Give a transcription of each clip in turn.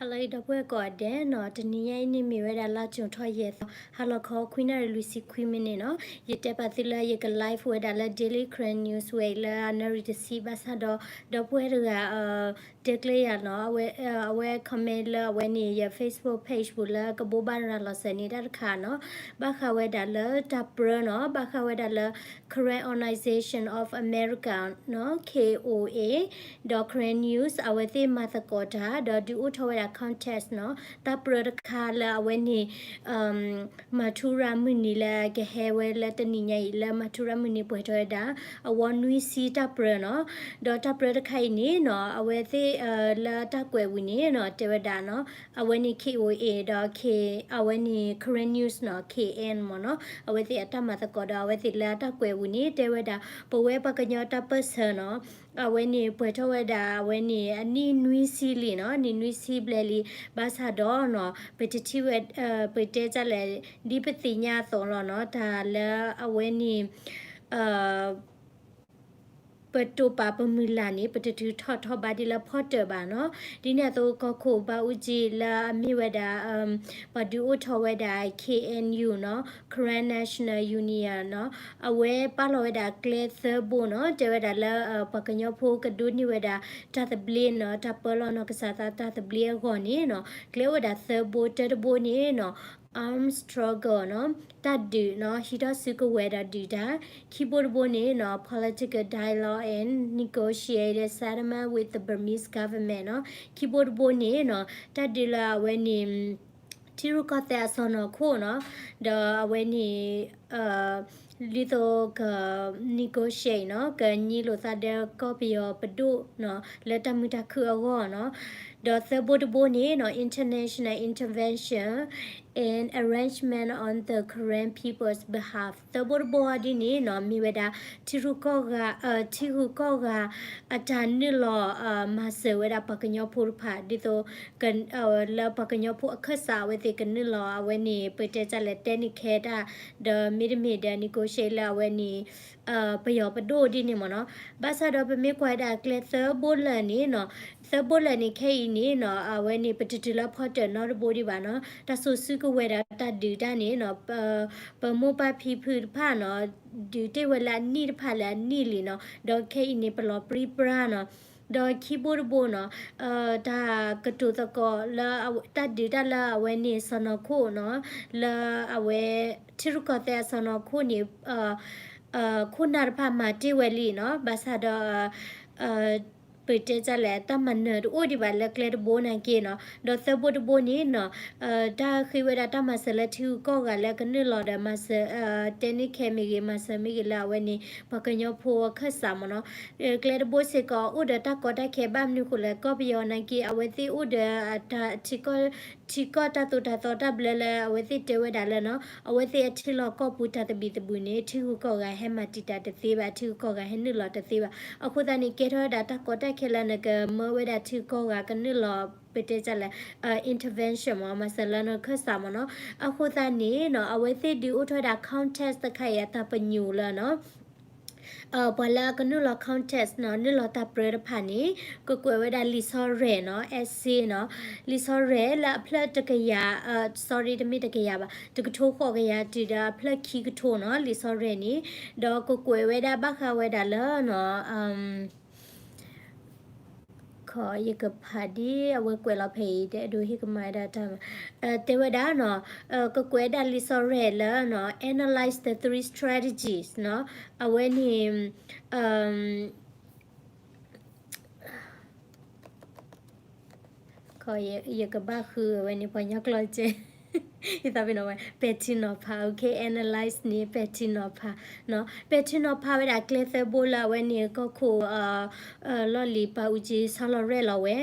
Hello ဒီပုၢ်ဝဲၢ်ကိးဂၤဒဲးနီၤ, တနံၤညါအံၤန့ၣ်မ့ၢ်ဝဲဒၣ်လါ June ထီၣ်ယဲၢ်သီ ဟါလီၤခီ ခွံနၣ်ရံၣ်လွံၢ်ဆံခွံမံးနံးနီၤ. ယတဲပာ်သုလၢယက live ဝဲဒၣ်လၢ Daily Karen News ဝဲအံၤလၢအနၣ်ရံၣ်တဆံ ဘၣ်ဆၣ်ဒီး ဒီပုၢ်ဝဲၢ်တဂၤ တဲကျဲယၤနီၤ, အဝဲ အဝဲ comment လၢအဝဲန့ၣ် ယ Facebook page ပူၤလၢကဘိးဘၣ်ရၤလီၤစၢၤန့ၣ်တၢ်တခါနီၤ, ဘၣ်ဃးဝဲဒၣ်လၢတၢ်ပြၢနီၤ, ဘၣ်ဃးဝဲဒၣ်လၢ Karen Organization of America နီၤ K O A ဒီး Karen News အဝဲသ့ၣ်မၤသကိးတၢ် ဒီးဒုးအိၣ်ထီၣ်ဝဲဒၣ် contest နီၤ, တၢ်ပြၢတခါလၢအဝဲန့ၣ် မၤထူရၤမုၢ်နံၤလၢကဟဲဝဲလၢတနံၤညါအံၤ လၢမၤထူရၤမုၢ်နံၤပှဲၤထီၣ်ဝဲဒၣ် အဝဲနွံဆံတၢ်ပြၢနီၤ, ဒီးတၢ်ပြၢတခါအံၤန့ၣ်နီၤ အဝဲသ့ၣ် လၢတၢ်ကွဲးဝံၤန့ၣ်နီၤ တဲဝဲဒၣ်နီၤ, အဝဲန့ၣ် K O A ဒီး K အဝဲန့ၣ် Karen News နီၤ K N မ့ၢ်နီၤ, အဝဲသ့ၣ်အတၢ်မၤသကိးဒီးအဝဲသ့ၣ်လၢအတၢ်ကွဲးဝံၤန့ၣ် တဲဝဲဒၣ် ပဝဲပှၤကညီတၢ်ပၢၢ်ဆၢနီၤ အဝဲန့ၣ်ပှဲၤထီၣ်ဝဲဒၣ် အဝဲန့ၣ်အနံၣ်နွံဆံလံနီၤ, နံၣ်နွံဆံဘျဲၣ်လံ, ဘၣ်ဆၣ်ဒီးနီၤ ပတထံၣ်ဝဲ ပတဲတၢ်လဲၣ် ဒ်ပသ့ၣ်ညါအသိးလီၤနီၤ, တၢ်လၢအဝဲန့ၣ် ပတိာ်ပာ်ပမုၢ်လၢ်န့ၣ် ပတထုးထီၣ်ထီၣ်ဘးဒ်လၢဖီတၢၣ်ဘၣ်နီၤ. ဒ်န့ၣ်အသိး ကီၢ်ခိၣ်ဘၣ်အူကၠံလၢအမ့ၢ်ဝဲဒၣ် ပှၤဒုးအိၣ်ထီၣ်ဝဲဒၣ် K N U နီၤ Karen National Union နီၤ, အဝဲပာ်လီၤဝဲဒၣ်ကျဲသၢဘိနီၤ, တဲဝဲဒၣ်လၢ ပှၤကညီဖိကဒိးန့ၢ်ဝဲဒၣ်တၢ်သဘျ့နီၤ, တၢ်ပၢလီၤနီၢ်ကစၢ်သးတၢ်သဘျ့အဂီၢ်န့ၣ်နီၤ, ကျဲအိၣ်ဝဲဒၣ်သၢဘိ, တၢတဘိန့ၣ်နီၤ armed struggle နီၤ, တၢ်ဒုးနီၤ, ဟံးထီၣ်စုကဝဲၤဒီးဒုးတၢ်, ခံဘိတဘိန့ၣ်နီၤ political dialogue and negotiated settlement with the Burmese government နီၤ, ခံဘိတဘိန့ၣ်နီၤ တၢ်ဒုးလၢအဝဲန့ၣ် ထံရူၢ်ကီၢ်သဲးအစီၢ်နီၤခိၣ်နီၤ, ဒီးအဝဲန့ၣ် ဒ်သိးက negotiate နီၤ, ကညံလိာ်သးဒီးကီၢ်ပယီၤပဒိၣ်နီၤ, လၢတၢ်မုာ်တၢ်ခုၣ်အဂီၢ်နီၤ, ဒီးသၢဘိတဘိန့ၣ်နီၤ international intervention and arrangement on the Karen people's behalf သၢဘိတဘိဒ်န့ၣ်နီၤ မ့ၢ်ဝဲဒၣ် ထံရူၢ်ကီၢ်ဂၤ ထံဂုၤကီၢ်ဂၤ အတၢ်နုာ်လီၤ မၤစၢၤဝဲဒၣ်ပှၤကညီဖိတဖၣ် ဒ်သိး လၢပှၤကညီဖိအခၢၣ်စးအဝဲသ့ၣ်ကနုာ်လီၤ အဝဲန့ၣ် ပတဲတၢ်လဲၣ် တဲန့ၢ်ခဲတၢ် ဒီးမ့တမ့ၢ်ဒီး negotiate လၢအဝဲန့ၣ် ပယီၤပဒိၣ်ဒ်န့ၣ်မ့ၢ်နီၤ. ဘၣ်ဆၣ်ဒီးပမ့ၢ်ကွၢ်ဝဲဒၣ်ကျဲသၢဘိလၢာ်န့ၣ်နီၤ, သၢဘိလၢာ်န့ၣ်ခဲအံၤန့ၣ်နီၤ အဝဲန့ၣ် ပတတုၤလၢဖီတၢၣ်နီတဘိဒံးဘၣ်နီၤ. တၢ်စိာ်စုကဝဲၤဒီးတၢ်ဒုးတၢ်န့ၣ်နီၤ ပမိၢ်ပၢ်ဖံဖုတဖၣ်နီၤ ဒုးတ့ၢ်ဝဲလၢအနံၣ်တဖၣ်လၢအနံၣ်လံနီၤ, ဒီးခဲအံၤန့ၣ် ပလီၤပြံပြါနီၤ. ဒီးခံဘိတဘိနီၤ တၢ်ကတိၤသကိးလၢ တၢ်ဒုးတၢ်လၢအဝဲန့ၣ် စီၢ်နီၤခိၣ်နီၤ လၢအဝဲ ထံရူၢ်ကီၢ်သဲးအစီၢ်နီၤခိၣ်န့ၣ် ခိၣ်နၢ်တဖၣ်မၤတ့ၢ်ဝဲလံနီၤ. ဘၣ်ဆၣ်ဒီး ပတဲတၢ်လဲၣ် တၢ်မၤနၢၤတအိၣ်ဒံးဘၣ်လၢကျဲတဘိနာ်က့နီၤ. ဒီးသၢဘိတဘိန့ၣ်နီၤ တၢ်ဃ့ဝဲဒၣ်တၢ်မၤစၢၤလၢထံဂုၤကီၢ်ဂၤလၢကနုာ်လီၤဒီးမၤစၢၤ တဲန့ၢ်ခဲမ့ၢ်ဂ့ၤ မၤစၢၤမ့ၢ်ဂ့ၤလၢအဝဲန့ၣ် ပှၤကညီဖိအခၢၣ်စးမ့ၢ်နီၤ. ကျဲတဘိစ့ၢ်ကီးအိၣ်ဒီးတၢ်ကီတၢ်ခဲ ဘၣ်မနုၤဃိလဲၣ် ကီၢ်ပယီၤနာ်က့ အဝဲသ့ၣ်အိၣ်ဒီး ထံကီၢ် ထံကီၢ်တၢ်သိၣ်တၢ်သီတၢ်ဘျၢလၢအဝဲသ့ၣ်တဲဝဲဒၣ်လၢနီၤ အဝဲသ့ၣ်အထံလီၢ်ကီၢ်ပူၤတၢ်သဘံၣ်သဘုၣ်န့ၣ် ထံဂုၤကီၢ်ဂၤဟဲမၤတံာ်တာ်တသ့ဘၣ် ထံဂုၤကီၢ်ဂၤဟဲနုာ်လီၤတသ့ဘၣ်. အဃိသတးန့ၣ် ကဲထီၣ်ဝဲဒၣ်တၢ်ကီတၢ်ခဲလၢနကမၢဝဲဒၣ်ထံဂုၤကီၢ်ဂၤကနုာ်လီၤ ပတဲတၢ်လဲၣ် intervention မ့ၢ် မၤစၢၤလၢနခၢၣ်စးမ့ၢ်နီၤ. အဃိသတးန့ၣ်နီၤ အဝဲသ့ၣ်ဒုးအိၣ်ထီၣ်ဝဲဒၣ် contest တခါအံၤအတၢ်ပညိၣ်လၢနီၤ ပှၤလၢအကနုာ်လီၤ contest နီၤ နုာ်လီၤတၢ်ပြၢတဖၣ်န့ၣ် ကကွဲးဝဲဒၣ်လံာ်ဆီရဲၣ်နီၤ essay နီၤ လံာ်ဆီရဲၣ်လၢအဖျၢၣ်တကယၤ sorry တမ့ၢ်တကယၤဘၣ် တကထိဃိးကယၤတုၤဒီးအဖျၢၣ်ခံကထိနီၤ လံာ်ဆီရဲၣ်န့ၣ် ဒီးကကွဲးဝဲဒၣ်ဘၣ်ဃးဝဲဒၣ်လၢနီၤ ယကဖးဒ်အဝဲကွဲးလီၤဖဲအံၤ ဒ်အဒိဟ့ၣ်ကမၣ်ဝဲဒၣ်တၢ် တဲဝဲဒၣ်နီၤ ကကွဲးဒၣ်လံာ်ဆီရဲၣ်လၢနီၤ analyze the three strategies နီၤ အဝဲန့ၣ် ယကဘၣ်ဃုအဝဲန့ၣ် ပှၤကညီကျိာ်စဲ ယသးပ့ၤနီၣ်ဝဲ ပဲာ်ထံနီၤဖး okay analyze န့ၣ် ပဲာ်ထံနီၤဖး ပဲာ်ထံနီၤဖးဝဲဒၣ်ကျဲသၢဘိလၢအဝဲန့ၣ် ကီၢ်ခိၣ် လီၢ်လံၤပၢ်အူကၠံဆီလီၤရဲၣ်လီၤဝဲ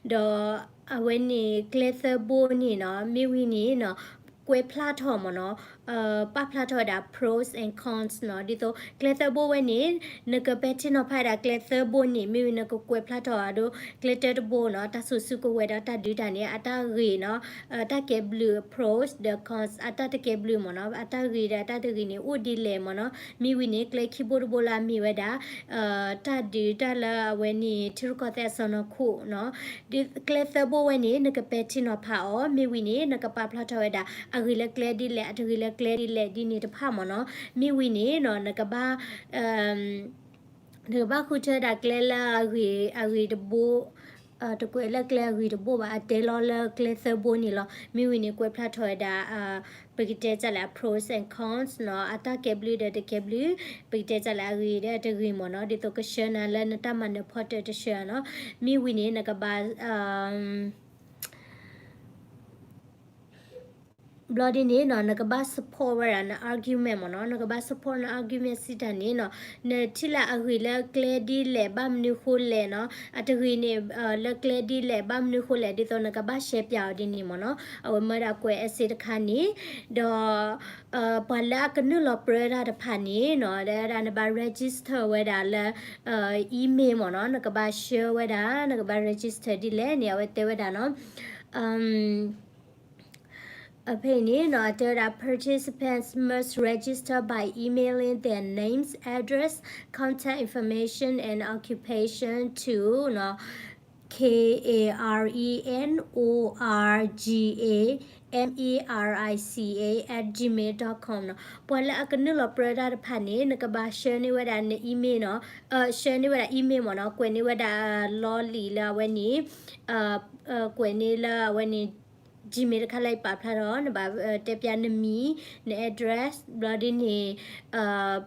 ဒီးအဝဲန့ၣ်ကျဲသၢဘိန့ၣ်နီၤ မ့ၢ်ဝံၤန့ၣ်နီၤ ကွဲးဖျါထီၣ်မ့ၢ်နီၤ, ပာ်ဖျါထီၣ်ဝဲဒၣ် pros and cons နီၤ, ဒ်သိးကျဲသၢဘိဝဲန့ၣ် နကပဲာ်ထံနီၤဖးဝဲဒၣ်ကျဲသၢဘိန့ၣ် မ့ၢ်ဝံၤနကကွဲးဖျါထီၣ်အဒိ ကျဲတၢတဘိနီၤ, တၢ်စိာ်စုကဝဲၤဒီးတၢ်ဒုးတၢ်န့ၣ် အတၢ်ဂ့ၤနီၤ, တၢ်ကဲဘျုး pros ဒီး cons အတၢ်တကဲဘျုးမ့ၢ်နီၤ, အတၢ်ဂ့ၤဒီးအတၢ်တဂ့ၤန့ၣ် အိၣ်ဒ်လဲၣ်မ့ၢ်နီၤ, မ့ၢ်ဝံၤန့ၣ် ကျဲခံဘိတဘိလၢအမ့ၢ်ဝဲဒၣ် တၢ်ဒုးတၢ်လၢအဝဲန့ၣ် ထံရူၢ်ကီၢ်သဲးအစီၢ်နီၤခိၣ်နီၤ, ဒ်ကျဲသၢဘိဝဲန့ၣ် နကပဲာ်ထံနီၤဖးအီၤ, မ့ၢ်ဝံၤန့ၣ် နကပာ်ဖျါထီၣ်ဝဲဒၣ် အဂ့ၤလၢကျဲဒ်လဲၣ် အတဂ့ၤလၢကျဲဒ်လဲၣ် ဒ်န့ၣ်တဖၣ်မ့ၢ်နီၤ, မ့ၢ်ဝံၤန့ၣ်နီၤ နကဘၣ် နကဘၣ်ဃုထၢဝဲဒၣ်ကျဲလၢအဂ့ၤ အဂ့ၤတဘိ, တကွဲးလၢကျဲအဂ့ၤတဘိဘၣ်, အတဲလီၤလၢကျဲသၢဘိန့ၣ်လီၤ, မ့ၢ်ဝံၤန့ၣ် ကွဲးဖျါထီၣ်ဝဲဒၣ် ပကတဲတၢ်လၢအ pros and cons နီၤ, အတၢ်ကဲဘျုးဒီးတကဲဘျုး, ပကတဲတၢ်လၢအဂ့ၤဒီးအတဂ့ၤမ့ၢ်နီၤ, ဒ်သိးကဆှၢနၤလၢနတၢ်မၤနၢၤဖီတၢၣ်တဆှၢနီၤ, မ့ၢ်ဝံၤန့ၣ် နကဘၣ် ဘျီဒ်န့ၣ်နီၤ နကဘၣ် support ဝဲဒၣ်န argument မ့ၢ်နီၤ, နကဘၣ် support န argument စံးတၢ်န့ၣ်နီၤ, နထံၣ်လၢအဂ့ၤလၢကျဲဒ်လဲၣ် ဘၣ်မနုၤဃိလဲၣ်နီၤ, အတဂ့ၤန့ၣ် လၢကျဲဒ်လဲၣ် ဘၣ်မနုၤဃိလဲၣ် ဒ်သိးနကဘၣ်ရှဲပၠးအီၤဒ်န့ၣ်မ့ၢ်နီၤ, အဝဲမၢဒၣ်ကွဲး essay တခါန့ၣ်, ဒီး ပှၤလၢအကနုာ်လီၤပြၢတၢ်တဖၣ်န့ၣ်နီၤ, ဒီးဝဲဒၣ်နဘၣ် register ဝဲဒၣ်လၢ email မ့ၢ်နီၤ, နကဘၣ်ဆှၢဝဲဒၣ် နကဘၣ် register ဒ်လဲၣ်န့ၣ် အဝဲတဲဝဲဒၣ်နီၤ အဖဲအံၤန့ၣ်နီၤ အတဲဝဲဒၣ် participants must register by emailing their names, address, contact information and occupation to နီၤ K A R E N O R G A M E R I C A at gmail dot com နီၤ, ပှၤလၢအကနုာ်လီၤပြၢတၢ်တဖၣ်န့ၣ် နကဘၣ်ဆှၢန့ၢ်ဝဲဒၣ်န email နီၤ, ဆှၢန့ၢ်ဝဲဒၣ် email မ့ၢ်နီၤ, ကွဲးန့ၢ်ဝဲဒၣ်လီလံာ်လၢအဝဲန့ၣ် ကွဲးန့ၢ်လၢအဝဲန့ၣ် Gmail တခါလၢယပာ်ဖျါထီၣ် နဘၣ်တဲပၠးနမံၤ န address ဘျီဒ်န့ၣ်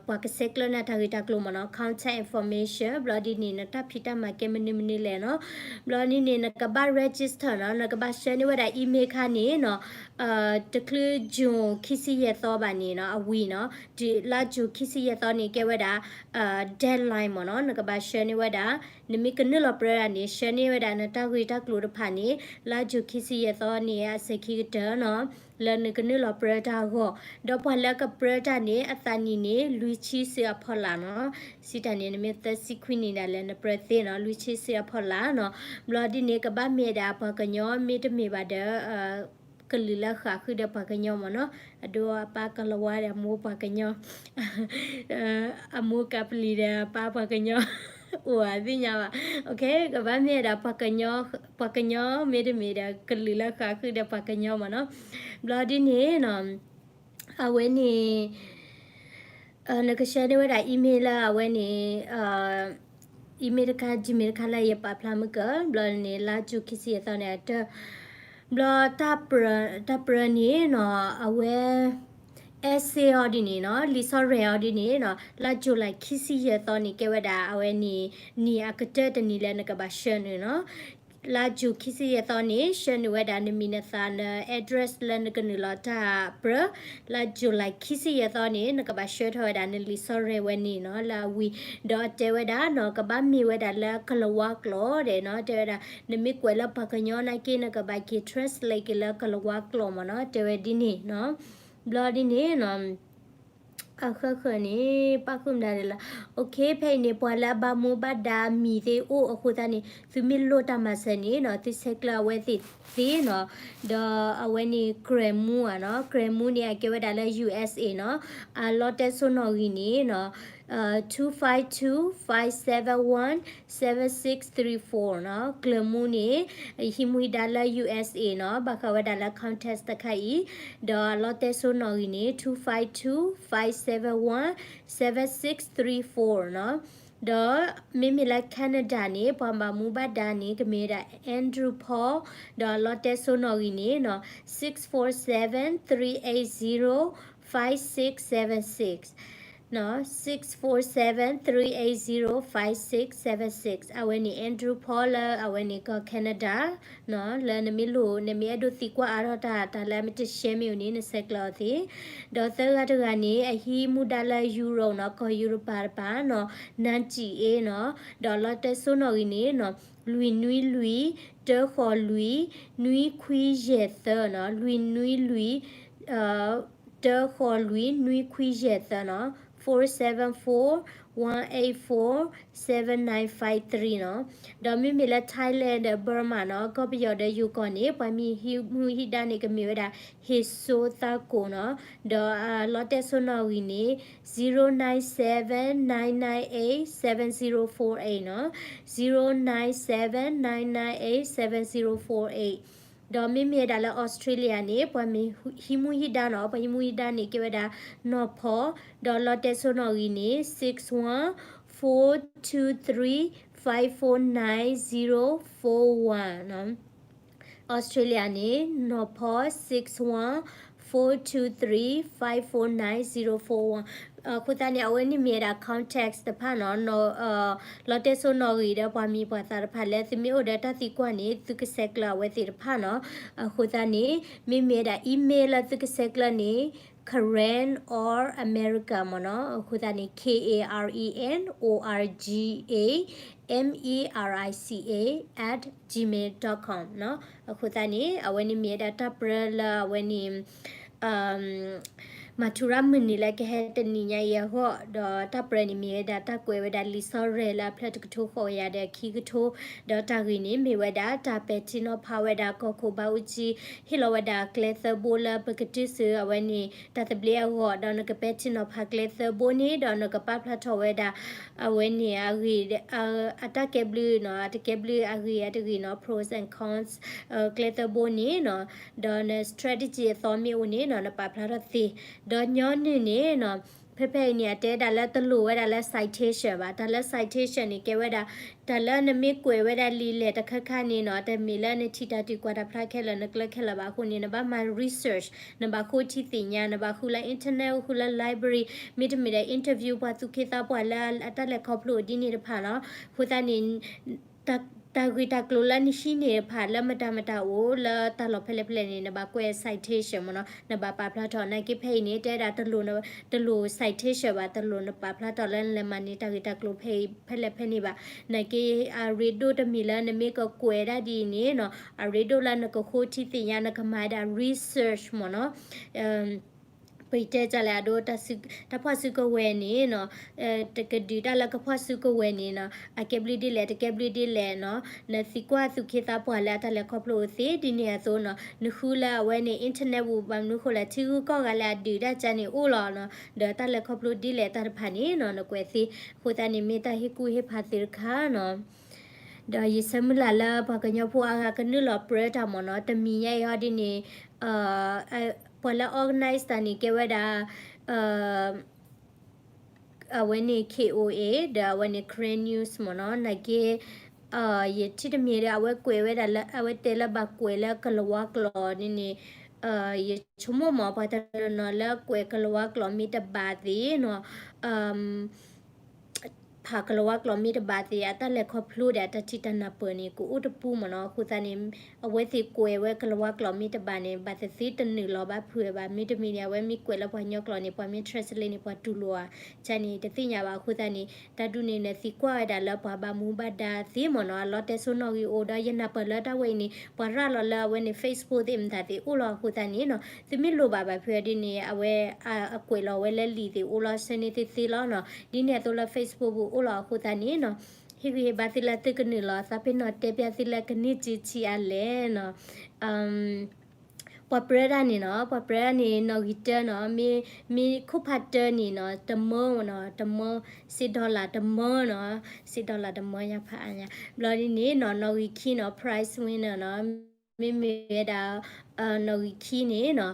ပှၤကဆဲးကျၢနၤတၢ်ဂ့ၢ်တၢ်ကျိၤမ့ၢ်နီၤ contact information ဘျီဒ်န့ၣ် နတၢ်ဖံးတၢ်မၤကဲမနုၤမနုၤလဲၣ်နီၤ ဘျီဒ်န့ၣ် နကဘၣ် register နီၤ နကဘၣ်ဆှၢန့ၢ်ဝဲဒၣ် email ခါန့ၣ်နီၤ တချုး June ခံဆံယဲၢ်သီဘၣ်န့ၣ်နီၤ အဝံၤနီၤ လါ June ခံဆံယဲၢ်သီန့ၣ် ကဲဝဲဒၣ် deadline မ့ၢ်နီၤ နကဘၣ်ဆှၢန့ၢ်ဝဲဒၣ် နမ့ၢ်ကနုာ်လီၤပြၢဒၣ်န့ၣ် ဆှၢန့ၢ်ဝဲဒၣ်နတၢ်ဂ့ၢ်တၢ်ကျိၤတဖၣ်န့ၣ် လါ June ခံဆံယဲၢ်သီန့ၣ် အစဲးခံကတၢၢ်နီၤ လၢနကနုာ်လီၤပြၢတၢ်အဂီၢ် ဒီးပှၤလၢကပြၢတၢ်န့ၣ် အသးနံၣ်န့ၣ် လွံၢ်ဆံစုအဖီလာ်နီၤ စံးတၢ်န့ၣ် နမ့ၢ်သၢဆံခွံနံၣ်ဒၣ်လဲာ် နပြၢသ့နီၤ လွံၢ်ဆံစုအဖီလာ်နီၤ ဘျီဒ်န့ၣ် ကဘၣ်မ့ၢ်ဒၣ်ပှၤကညီမ့တမ့ၢ်ဘၣ်ဒီး ကလုာ်လၢဃၣ်ဃုာ်ဒီးပှၤကညီမ့ၢ်နီၤ အဒိအပၢ်ကလၤဝါဒီးအမိၢ်ပှၤကညီ အမိၢ်ကပလံၤဒီးအပၢ်ပှၤကညီ အိၣ်ဧါသ့ၣ်ညါဘၣ် ကဘၣ်မ့ၢ်ဒၣ် ပှၤကညီမ့တမ့ၢ်ဒီး ကလုာ်လၢဃၣ်ဃုာ်ဒီးပှၤကညီမ့ၢ်နီၤ ဘျီဒ်န့ၣ်နီၤ အဝဲန့ၣ် နကဆှၢန့ၢ်ဝဲဒၣ် email လၢအဝဲန့ၣ် email တခါ Gmail တခါလၢယပာ်ဖျါမုၢ်ကၢ ဘျီန့ၣ် လါ June ခံဆံယဲၢ်သီန့ၣ် အတၢ ဘျီ တၢ်ပြၢန့ၣ်နီၤ အဝဲ essay အီၤဒ်န့ၣ်နီၤ လံာ်ဆီရဲၣ်အီၤဒ်န့ၣ်နီၤ လါ July ခံဆံယဲၢ်သီန့ၣ် ကဲဝဲဒၣ်အဝဲန့ၣ် နံၣ်အကတၢၢ်တနံၤလၢနကဘၣ်ဆှၢနုာ်နီၤ လါ June ခံဆံယဲၢ်သီန့ၣ် ဆှၢနုာ်ဝဲဒၣ်နမံၤနသး န address လၢနကနုာ်လီၤတၢ်ပြၢ လါ July ခံဆံယဲၢ်သီန့ၣ် နကဘၣ်ဆှၢထီၣ်ဝဲဒၣ်နလံာ်ဆီရဲၣ်ဝဲန့ၣ်နီၤ လၢအဝံၤ ဒီးတဲဝဲဒၣ်နီၤ ကဘၣ်မ့ၢ်ဝဲဒၣ်လၢကလၤဝါကျိာ်ဒဲးနီၤ တဲဝဲဒၣ် နမ့ၢ်ကွဲးလၢပှၤကညီနာ်က့ နကဘၣ်က့ၤ translate က့ၤလၢကလၤဝါကျိာ်မ့ၢ်နီၤ တဲဝဲဒ်န့ၣ်နီၤ ဘျီဒ်န့ၣ်နီၤ အဃၢဃၢၤန့ၣ် ပၣ်ဃုာ်မတၤဒဲးလီၤ OK ဖဲအံၤန့ၣ် ပှၤလၢအဘၣ်မူဘၣ်ဒါမံၤသ့ၣ်အိၣ်အဃိသတးန့ၣ် သုမ့ၢ်လိၣ်တၢ်မၤစၢၤန့ၣ်နီၤ သုဆဲးကျၢအဝဲသ့ၣ်သ့နီၤ ဒီးအဝဲန့ၣ် Grant Moore ဧါနီၤ Grant Moore န့ၣ် အကဲဝဲဒၣ်လၢ USA နီၤ အလီတဲစိနီၣ်ဂံၢ်န့ၣ်နီၤ two five two, five seven one, seven six three four နီၤ Grant Moore န့ၣ် ဟံးမူဒါလၢ USA နီၤ ဘၣ်ဃးဝဲဒၣ်လၢ context တခါအံၤ ဒီးအလီတဲစိနီၣ်ဂံၢ်န့ၣ် two five two, five seven one, seven six three four နီၤ ဒီးမ့မ့ၢ်လၢ Canada န့ၣ် ပှၤဘၣ်မူဘၣ်ဒါန့ၣ် ကမ့ၢ်ဝဲဒၣ် Andrew Paul ဒီးအလီတဲစိနီၣ်ဂံၢ်န့ၣ်နီၤ six four seven, three eight zero, five six seven six နီၤ six four seven, three eight zero, five six seven six အဝဲန့ၣ် Andrew Paul လၢအဝဲန့ၣ်ကီၢ် Canada နီၤ လၢနမ့ၢ်လိၣ် နမ့ၢ်အဲၣ်ဒိးသံကွၢ်အါထီၣ်တၢ် တၢ်လၢအမ့ၢ်တရှဲမ့ၢ်အိၣ်န့ၣ် နဆဲးကျၢအီၤသ့ ဒီးသၢဂၤတဂၤန့ၣ် အဟံးမူဒါလၢ Europe နီၤ ကီၢ်ယူရပၤတပၤနီၤ နန်းကြည်အေး နီၤ ဒီးလီတဲစိနီၣ်ဂံၢ်န့ၣ်နီၤ လွံၢ်နွံလွံၢ် တၢဃိးလွံၢ် နွံခွံယဲၢ်သၢနီၤ လွံၢ်နွံလွံၢ် တၢ ဃိး လွံၢ် နွံ ခွံ ယဲၢ် သၢ နီၤ, four seven four, one eight four, seven nine five three နီၤ. ဒီးမ့မ့ၢ်လၢ Thailand ဒီး Burma နီၤ, ကီၢ်ပယီၤဒီးယိၤကီၢ်န့ၣ် ပှၤမံၤဟံးမူဟံးဒါန့ၣ် ကမ့ၢ်ဝဲဒၣ် ဟ့ၣ်စိသးကိၣ်နီၤ. ဒီးလီတဲစိနီၣ်ဂံၢ်န့ၣ် zero nine seven nine nine eight seven zero four eight နီၤ, zero nine seven nine nine eight seven zero four eight. ဒီးမ့မ့ၢ်ဝဲဒၣ်လၢ Australia န့ၣ် ပှၤမ့ၢ်ဟံးမူဟံးဒါနီၤ, ပှၤဟံးမူဟံးဒါန့ၣ် ကဲဝဲဒၣ်နီၢ်ဖီ, ဒီးလီတဲစိနီၣ်ဂံၢ်န့ၣ် six one four two three five four nine zero four one နီၤ. Australia န့ၣ် နီၢ်ဖီ six one four two three five four nine zero four one. အဃိသတးန့ၣ် အဝဲန့ၣ်မ့ၢ်ဝဲဒၣ် contact တဖၣ်နီၤ, လီတဲစိနီၣ်ဂံၢ်ဒီးပှၤမံၤပှၤသၣ်တဖၣ်လၢသုမ့ၢ်အိၣ်ဒီးတၢ်သံကွၢ်န့ၣ် သုကဆဲးကျၢအဝဲသ့ၣ်တဖၣ်နီၤ. အဃိသတးန့ၣ် မ့မ့ၢ်ဝဲဒၣ် email လၢသုကဆဲးကျၢန့ၣ် Karen or America မ့ၢ်နီၤ. အဃိသတးန့ၣ် K A R E N O R G A M E R I C A at gmail dot com နီၤ. အဃိသတးန့ၣ် အဝဲန့ၣ်မ့ၢ်ဝဲဒၣ်တၢ်ပြၢလၢအဝဲန့ၣ် မၤထူရၣ်မုၢ်နံၤလၢကဟဲတနံၤညါအံၤအဂီၢ်, ဒီးတၢ်ပြၢန့ၣ်မ့ၢ်ဝဲဒၣ်တၢ်ကွဲးဝဲဒၣ်လံာ်စီဆှံလၢအဖျၢၣ်တကထိဃိးကယၤဒီးခံကထိ, ဒီးတၢ်ဂ့ၢ်န့ၣ်မ့ၢ်ဝဲဒၣ်တၢ်ပဲာ်ထံနီၤဖးဝဲဒၣ်ကီၢ်ခိၣ်ဘၣ်အူကၠံ, ဟ့ၣ်လီၤဝဲဒၣ်ကျဲသၢဘိလၢပကတုၤဆူအဝဲန့ၣ် တၢ်သဘျ့အဂီၢ်, ဒီးနကပဲာ်ထံနီၤဖးကျဲသၢဘိန့ၣ်, ဒီးနကပာ်ဖျါထီၣ်ဝဲဒၣ် အဝဲန့ၣ်အဂ့ၢ် အတၢ်ကဲဘျုးနီၤ, အတကဲဘျုးအဂ့ၢ်အတဂ့ၢ်နီၤ, pros and cons ကျဲသၢဘိန့ၣ်နီၤ, ဒီးန strategy အသီမ့ၢ်အိၣ်န့ၣ်နီၤ နပာ်ဖျါထီၣ်သ့, ဒီးညီနုၢ်န့ၣ်နီၤ, ဖဲဖဲအံၤန့ၣ် အတဲဒၣ်လၢတလိၣ်ဝဲဒၣ်လၢ citation ဘၣ်, တၢ်လၢ citation န့ၣ် ကဲဝဲဒၣ် တၢ်လၢနမ့ၢ်ကွဲးဝဲဒၣ်လံာ်လဲၢ်တခါခါန့ၣ်နီၤ, တမ့ၢ်လၢနထံၣ်တၢ်တုၤကွၢ်တၢ်ဖျါခဲလၢာ် နကျၢၤခဲလၢာ်ဘၣ်အဃိန့ၣ် နဘၣ်မၤ research, နဘၣ်ဃိထံသ့ၣ်ညါ, နဘၣ်ဃုလၢ internet အိၣ် ဃုလၢ library, မ့တမ့ၢ်ဒီး interview ပှၤသူၣ်က့သးပှၢ်လၢအတၢ်လဲၤခီဖျိဒ်န့ၣ်တဖၣ်နီၤ. အဃိသတးန့ၣ် တၢ်ဂ့ၢ်တၢ်ကျိၤလၢနဟံးန့ၢ်တဖၣ်လၢမတၤမတၤအိၣ်လၢတၢ်လီၢ်ဖဲလဲၣ်ဖဲလဲၣ်န့ၣ် နဘၣ်ကွဲး citation မ့ၢ်နီၤ, နဘၣ်ပာ်ဖျါထီၣ်, နာ်က့ဖဲအံၤန့ၣ် တဲဒၣ်တလိၣ် တလိၣ် citation ဘၣ်, တလိၣ်နပာ်ဖျါထီၣ်လၢနလဲၤမၤန့ၢ်တၢ်ဂ့ၢ်တၢ်ကျိၤဖဲအံၤ ဖဲလဲၣ်ဖဲန့ၣ်ဘၣ်. နာ်က့ အရ့ဒိၣ်တမံၤလၢနမ့ၢ်ကကွဲးဒၣ်ဒ်အံၤန့ၣ်နီၤ, အရ့ဒိၣ်လၢနကဃိထံသ့ၣ်ညါ, နကမၤဒၣ် research မ့ၢ်နီၤ. ပတဲဒ်လဲၣ်အဒိ တၢ်ဖှီၣ်စုကဝဲၤန့ၣ်နီၤ, တကဒုးတၢ်လၢကဖှီၣ်စုကဝဲၤန့ၣ်နီၤ, အကဲဘျုးဒ်လဲၣ် တကဲဘျုးဒ်လဲၣ်နီၤ, နသံကွၢ်သူၣ်က့သးပှၢ်လၢအတၢ်လဲၤခီဖျိအသ့ဒ်န့ၣ်အသိးနီၤ, နဃုလၢအဝဲန့ၣ် internet ပူၤ ဘၣ်မနုၤဃိလဲၣ် ထံဂုၤကီၢ်ဂၤလၢအဒုးတၢ်ကါန့ၣ်အိၣ်လီၤနီၤ, ဒီးတၢ်လဲၤခီဖျိဒ်လဲၣ်တၢ်တဖၣ်န့ၣ်နီၤ နကွဲးသ့. အဃိသတးန့ၣ် မ့ၢ်တၢ်ဟ့ၣ်ကူၣ်ဟ့ၣ်ဖးသ့တခါနီၤ. ဒီးယဆၢမုၢ်လၢ်လၢပှၤကညီဖိအါဂၤကနုာ်လီၤပြၢတၢ်မ့ၢ်နီၤ, တမံၤညါအံၤဟီဒ်န့ၣ် ပှၤလၢ organize တၢ်န့ၣ် ကဲဝဲဒၣ် အဝဲန့ၣ် K O A ဒီးအဝဲန့ၣ် Karen News မ့ၢ်နီၤ. နာ်က့ ယထံၣ်တမံၤဒီး အဝဲကွဲးဝဲဒၣ်လၢ အဝဲတဲလၢဘၣ်ကွဲးလၢကလၤဝါကျိာ်န့ၣ်န့ၣ်, ယဆိကမိၣ်မ့ၢ် ပှၤတနီၤနီၤလၢကွဲးကလၤဝါကျိာ်မ့ၢ်တဘၣ်သ့ၣ်နီၤ, ဖးကလၤဝါကျိာ်မ့ၢ်တဘၣ်သ့ၣ် အတၢ်လဲၤခီဖျိဒီးအတၢ်ထံၣ်တၢ်နၢ်ပၢၢ်န့ၣ် ကအိၣ်တပူၤမ့ၢ်နီၤ. အဃိသတးန့ၣ် အဝဲသ့ၣ်ကွဲးဝဲကလၤဝါကျိာ်မ့ၢ်တဘၣ်န့ၣ် ဘၣ်သ့ၣ်သ့ၣ်တနုာ်လီၤဘၣ်ဖုးဘၣ်. မ့တမ့ၢ်န့ၣ် အဝဲမ့ၢ်ကွဲးလၢပှၤကညီကျိာ်န့ၣ် ပှၤမ့ၢ် translate န့ၣ် ပှၤတူၢ်လိာ်ဧါ ကန့ၣ် တသ့ၣ်ညါဘၣ်. အဃိသတးန့ၣ် တၢ်ဒ်န့ၣ် နသံကွၢ်ဝဲဒၣ်လၢပှၤဘၣ်မူဘၣ်ဒါသ့ၣ်မ့ၢ်နီၤ, အလီတဲစိနီၣ်ဂံၢ်အိၣ်ဒီး ယနၢ်ပၢၢ်လၢတၢ်ဝဲအံၤန့ၣ် ပှၤရၤလီၤလၢအဝဲန့ၣ် Facebook သ့ၣ်မတၤသ့ၣ်အိၣ်လီၤ. အဃိသတးန့ၣ်နီၤ သုမ့ၢ်လိၣ်ဘၣ်ဘၣ်ဖုးဒ်န့ၣ် အဝဲ အကွဲးလီၤဝဲလၢလံာ်သ့ၣ်အိၣ်လီၤ ဆၢန့ၢ်သ့သ့လီၤနီၤ. ဒ်န့ၣ်အသိးလၢ Facebook ပူၤအိၣ်လီၤ. အဃိသတးန့ၣ်နီၤ ဟ့ၣ်ဂံၢ်ဟ့ၣ်ဘါသုလၢသုကနုာ်လီၤ သးပ့ၤနီၣ်တဲပျးသုလၢကန့ၢ်က့ၤထံအါလဲၣ်နီၤ. ပှၤပြၢတၢ်န့ၣ်နီၤ, ပှၤပြၢတၢ်န့ၣ် နီၣ်ဂံၢ်တၢနီၤ, မ့ၢ် မ့ၢ်ခိၣ်ဖးတၢန့ၣ်နီၤ တမၢနီၤ, တမၢ, စ့ dollar တမၢနီၤ, စ့ dollar တမၢညါဖးအါညါ. ဘျီဒ်န့ၣ်နီၤ နီၣ်ဂံၢ်ခံနီၤ prize winner နီၤ, မ့မ့ၢ်ဝဲဒၣ် နီၣ်ဂံၢ်ခံန့ၣ်နီၤ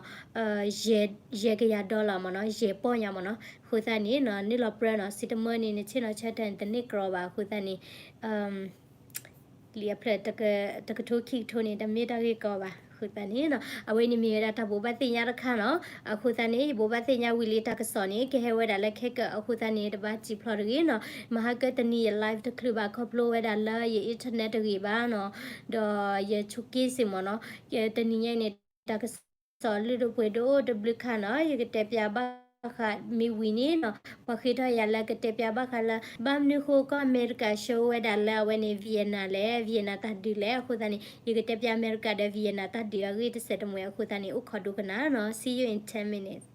ယဲၢ်ကယၤ dollar မ့ၢ်နီၤ, ယဲၢ်ပီၢ်ညါမ့ၢ်နီၤ. အဃိသတးန့ၣ်နီၤ နုာ်လီၤပြၢနီၤ, စ့တမၢန့ၣ် နဆ့ၣ်နီၤဆၢထၢၣ်န့ၣ် တန့ၢ်ကြီဘၣ်. အဃိသတးန့ၣ် လံာ်အဖျၢၣ် တကထိခံကထိန့ၣ် တမ့ၢ်တၢ်ဂ့ၢ်ကီဘၣ်. အဃိသတးန့ၣ်နီၤ အဝဲန့ၣ်မ့ၢ်ဝဲဒၣ်တၢ်ဘိးဘၣ်သ့ၣ်ညါတခါနီၤ. အဃိသတးန့ၣ် ယဘိးဘၣ်သ့ၣ်ညါဝံၤလံ တၢ်ကစီၣ်န့ၣ် ကဟဲဝဲဒၣ်လၢခဲကၢး. အဃိသတးန့ၣ် တဘၣ်စံၣ်ဖျိးတဂ့ၤနီၤ. မဟါကတနံၤ ယ live တချုးဘၣ် ခီဖျိဝဲဒၣ်လၢယ internet တဂ့ၤဘၣ်နီၤ. ဒီးယဆိးက့စ့ၢ်မ့ၢ်နီၤ. တနံၤညါအံၤန့ၣ် တၢ်ကစီၣ်လုၢ်ဒိၣ်ပှ့ၤဒိၣ်တဘျုးခါနီၤ ယကတဲပျးဘၣ် ဘၣ်ဃးမ့ၢ်ဝံၤန့ၣ်နီၤ ပှၤဃ့ထီၣ်ယၤလၢကတဲပျးဘၣ်ဃးလၢ ဘၣ်မနုၤဃိကီၢ်အမဲရကၤ show ဝဲဒၣ်လၢအဝဲန့ၣ် Vietnam လဲၣ်, Vietnam တၢ်ဒုးလဲၣ်အဃိသတးန့ၣ် ယကတဲပျးအမဲရကၤဒီး Vietnam တၢ်ဒုးအဂ့ၢ်တစဲးတမှဲၤအဃိသတးန့ၣ် အိၣ်ခိးဒိကနၣ်နီၤ. See you in ten minutes.